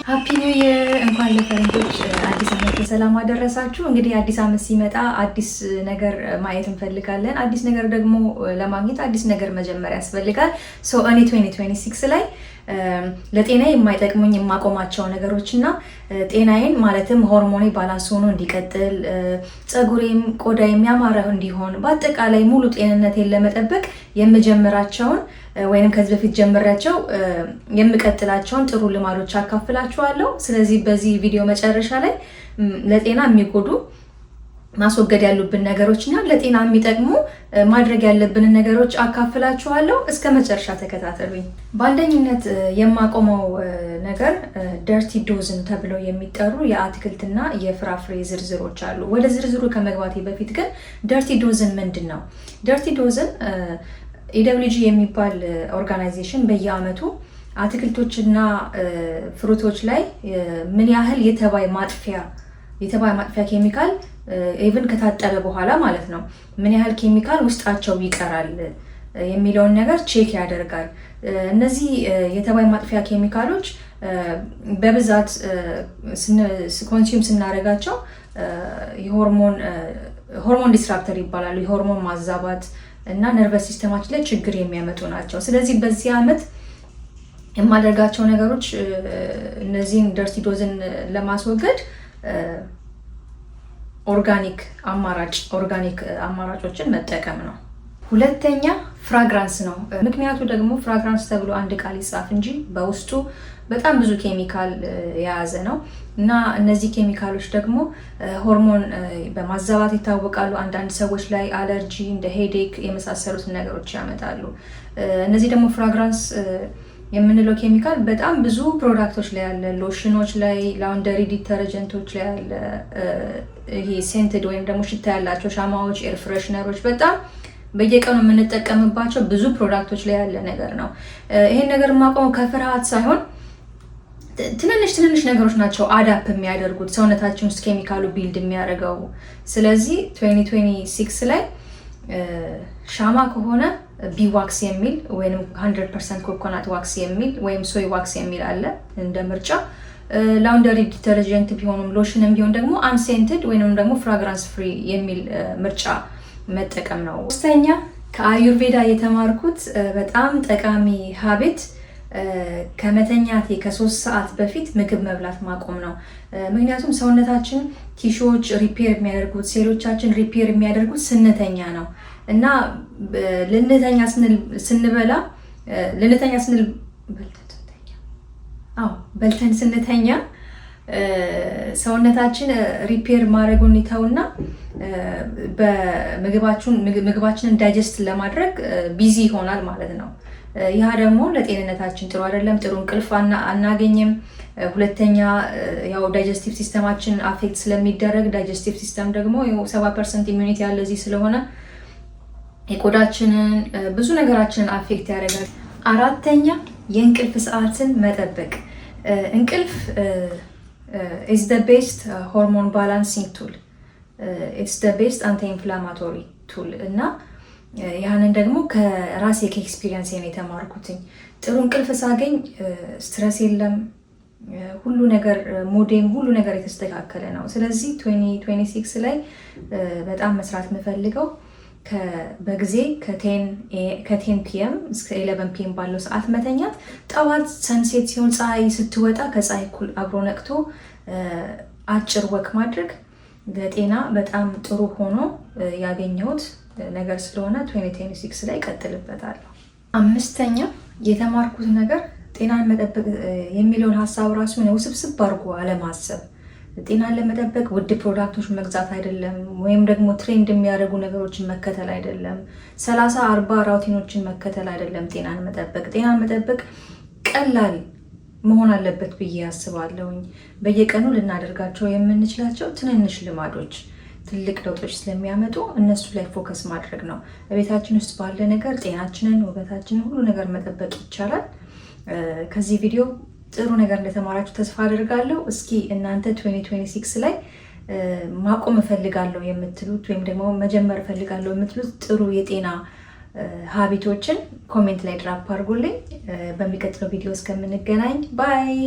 Happy New Year! እንኳን ለፈረንጆች አዲስ ዓመት በሰላም አደረሳችሁ። እንግዲህ አዲስ ዓመት ሲመጣ አዲስ ነገር ማየት እንፈልጋለን። አዲስ ነገር ደግሞ ለማግኘት አዲስ ነገር መጀመር ያስፈልጋል። So እኔ 2026 ላይ ለጤና የማይጠቅሙኝ የማቆማቸው ነገሮች እና ጤናዬን ማለትም ሆርሞኔ balance ሆኖ እንዲቀጥል፣ ፀጉሬም ቆዳዬም ያማረ እንዲሆን፣ በአጠቃላይ ሙሉ ጤንነቴን ለመጠበቅ የምጀምራቸውን ወይንም ከዚህ በፊት ጀምሬያቸው የምቀጥላቸውን ጥሩ ልማዶች አካፍላችኋለሁ። ስለዚህ በዚህ ቪዲዮ መጨረሻ ላይ ለጤና የሚጎዱ ማስወገድ ያሉብን ነገሮች እና ለጤና የሚጠቅሙ ማድረግ ያለብንን ነገሮች አካፍላችኋለሁ። እስከ መጨረሻ ተከታተሉኝ። በአንደኝነት የማቆመው ነገር dirty dozen ተብለው የሚጠሩ የአትክልትና የፍራፍሬ ዝርዝሮች አሉ። ወደ ዝርዝሩ ከመግባቴ በፊት ግን dirty dozen ምንድን ነው? Dirty dozen EWG የሚባል organization በየአመቱ አትክልቶችና fruit ኦች ላይ ምን ያህል የተባይ ማጥፊያ ኬሚካል፣ even ከታጠበ በኋላ ማለት ነው፣ ምን ያህል ኬሚካል ውስጣቸው ይቀራል የሚለውን ነገር check ያደርጋል። እነዚህ የተባይ ማጥፊያ ኬሚካሎች በብዛት consume ስናደርጋቸው የሆርሞን hormone disruptor ይባላሉ። የሆርሞን ማዛባት እና nervous system ኣችን ላይ ችግር የሚያመጡ ናቸው። ስለዚህ በዚህ ዓመት የማደርጋቸው ነገሮች እነዚህን dirty dozen ለማስወገድ organic አማራጮችን መጠቀም ነው። ሁለተኛ fragrance ነው። ምክንያቱ ደግሞ fragrance ተብሎ አንድ ቃል ይጻፍ እንጂ በውስጡ በጣም ብዙ ኬሚካል የያዘ ነው እና እነዚህ ኬሚካሎች ደግሞ ሆርሞን በማዛባት ይታወቃሉ። አንዳንድ ሰዎች ላይ አለርጂ፣ እንደ headache የመሳሰሉትን ነገሮች ያመጣሉ። እነዚህ ደግሞ fragrance የምንለው ኬሚካል በጣም ብዙ product ኦች ላይ ያለ፣ ሎሽኖች ላይ፣ laundry detergent ኦች ላይ ያለ፣ ይሄ scented ወይም ደግሞ ሽታ ያላቸው ሻማዎች፣ air freshener ኦች፣ በጣም በየቀኑ የምንጠቀምባቸው ብዙ product ኦች ላይ ያለ ነገር ነው። ይሄን ነገር የማቆመው ከፍርሃት ሳይሆን ትንንሽ ትንንሽ ነገሮች ናቸው add up የሚያደርጉት፣ ሰውነታችን ውስጥ ኬሚካሉ build የሚያደርገው። ስለዚህ 2026 ላይ ሻማ ከሆነ bee wax የሚል ወይም 100% coconut wax የሚል ወይም soy wax የሚል አለ እንደ ምርጫ። Laundry detergent ቢሆኑም ሎሽንም ቢሆን ደግሞ unscented ወይንም ደግሞ fragrance free የሚል ምርጫ መጠቀም ነው። ሶስተኛ ከአዩርቬዳ የተማርኩት በጣም ጠቃሚ habit ከመተኛቴ ከ3 ሰዓት በፊት ምግብ መብላት ማቆም ነው። ምክንያቱም ሰውነታችን tissue ዎች repair የሚያደርጉት፣ ሴሎቻችን repair የሚያደርጉት ስንተኛ ነው እና ልንተኛ ስንል ስንበላ፣ ልንተኛ ስንል አዎ በልተን ስንተኛ ሰውነታችን repair ማድረጉን ይተውና ምግባችንን digest ለማድረግ busy ይሆናል ማለት ነው። ይህ ደግሞ ለጤንነታችን ጥሩ አይደለም። ጥሩ እንቅልፍ አናገኝም። ሁለተኛ ያው digestive system ኣችን affect ስለሚደረግ፣ digestive system ደግሞ 70% immunity ያለ እዚህ ስለሆነ የቆዳችንን ብዙ ነገራችንን affect ያደርጋል። አራተኛ የእንቅልፍ ሰዓትን መጠበቅ። እንቅልፍ is the best hormone balancing tool, it's the best anti inflammatory tool እና ያንን ደግሞ ከራሴ ከ experience ነው የተማርኩትኝ። ጥሩ እንቅልፍ ሳገኝ stress የለም፣ ሁሉ ነገር mood ኤም ሁሉ ነገር የተስተካከለ ነው። ስለዚህ 2026 ላይ በጣም መስራት የምፈልገው በጊዜ ከ 10 PM እስከ 11 PM ባለው ሰዓት መተኛት፣ ጠዋት sunset ሲሆን፣ ፀሐይ ስትወጣ ከፀሐይ እኩል አብሮ ነቅቶ አጭር walk ማድረግ ለጤና በጣም ጥሩ ሆኖ ያገኘሁት ነገር ስለሆነ 2026 ላይ እቀጥልበታለሁ። አምስተኛ የተማርኩት ነገር ጤናን መጠበቅ የሚለውን ሀሳብ ራሱ ውስብስብ አድርጎ አለማሰብ። ጤናን ለመጠበቅ ውድ product ኦች መግዛት አይደለም፣ ወይም ደግሞ trend የሚያደርጉ ነገሮችን መከተል አይደለም፣ 30 40 routine ኦችን መከተል አይደለም። ጤናን መጠበቅ ቀላል መሆን አለበት ብዬ አስባለሁኝ። በየቀኑ ልናደርጋቸው የምንችላቸው ትንንሽ ልማዶች ትልቅ ለውጦች ስለሚያመጡ እነሱ ላይ focus ማድረግ ነው። በቤታችን ውስጥ ባለ ነገር ጤናችንን፣ ውበታችንን፣ ሁሉ ነገር መጠበቅ ይቻላል። ከዚህ ቪዲዮ ጥሩ ነገር እንደተማራችሁ ተስፋ አደርጋለሁ። እስኪ እናንተ 2026 ላይ ማቆም እፈልጋለሁ የምትሉት ወይም ደግሞ መጀመር እፈልጋለሁ የምትሉት ጥሩ የጤና habit ኦችን comment ላይ drop አድርጉልኝ። በሚቀጥለው ቪዲዮ እስከምንገናኝ bye።